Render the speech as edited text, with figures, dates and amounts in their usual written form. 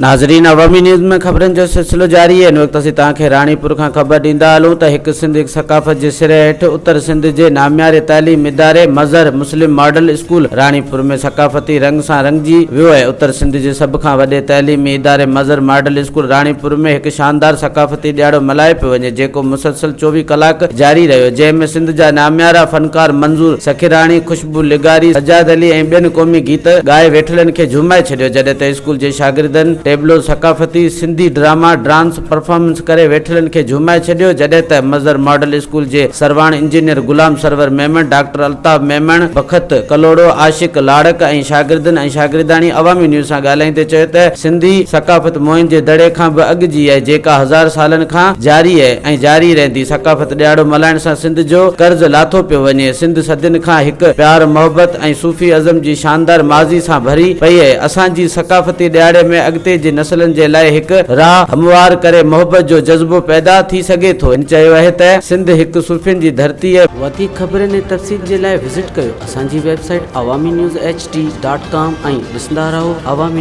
ناظرين عوامي نيوز ۾ خبرن جو سلسلو جاري آهي هن وقت اسين توهان کي راڻيپور کان خبر ڏيندا هلون ته هڪ سنڌ هڪ ثقافت جي سري هيٺ اتر سنڌ جي نامياري تعليم اداري Mazhar Muslim model school Ranipur ۾ ثقافتي رنگ سان رڱجي ويو آهي اتر سنڌ جي سڀ کان وڏي تعليمي اداري مظهر ماڊل اسڪول راڻيپور ۾ هڪ شاندار ثقافتي ڏهاڙو ملهايو پيو وڃي جيڪو مسلسل 24 ڪلاڪ جاري رهيو جنهن ۾ سنڌ جا ناميارا فنڪار منظور سکيراڻي، خوشبو لغاري، سجاد علي ۽ ٻين قومي گيت ڳائي ويٺلن کي جهومائي ڇڏيو جڏهن ته اسڪول جي شاگردن ٽيبلو، ثقافتي سنڌي ڊراما، ڊانس پرفارمنس ڪري ويٺلن کي جهومائي ڇڏيو جڏهن ته مظهر ماڊل اسڪول جي سرواڻ انجنيئر غلام سرور ميمڻ، ڊاڪٽر الطاف ميمڻ، بخت ڪلهوڙو، عاشق لاڙڪ ۽ شاگردن ۽ شاگردياڻي عوامي نيوز سان ڳالهائيندي چيو ته سنڌي ثقافت موهن جي دڙي کان به اڳ جي آهي جيڪا هزار سالن کان جاري آهي ۽ جاري رهندي ثقافت ڏهاڙو ملهائڻ سان سنڌ جو قرض لاٿو پيو وڃي. سنڌ صدين کان هڪ پيار، محبت ۽ صوفي ازم جي شاندار ماضي سان ڀري پئي آهي. اسان جي ثقافتي ڏهاڙي ۾ اڳتي جي نسلن جي لاء هڪ راهه هموار ڪري محبت جو جذبو پيدا ٿي سگهي ٿو. هن چيو آهي ته سنڌ هڪ صوفين جي ڌرتي آهي. وڌيڪ خبرن ۽ تفصيل جي لاء وزٽ ڪيو اسان جي website Awami news H D dot com ۽ ڏسندا رهو عوامي.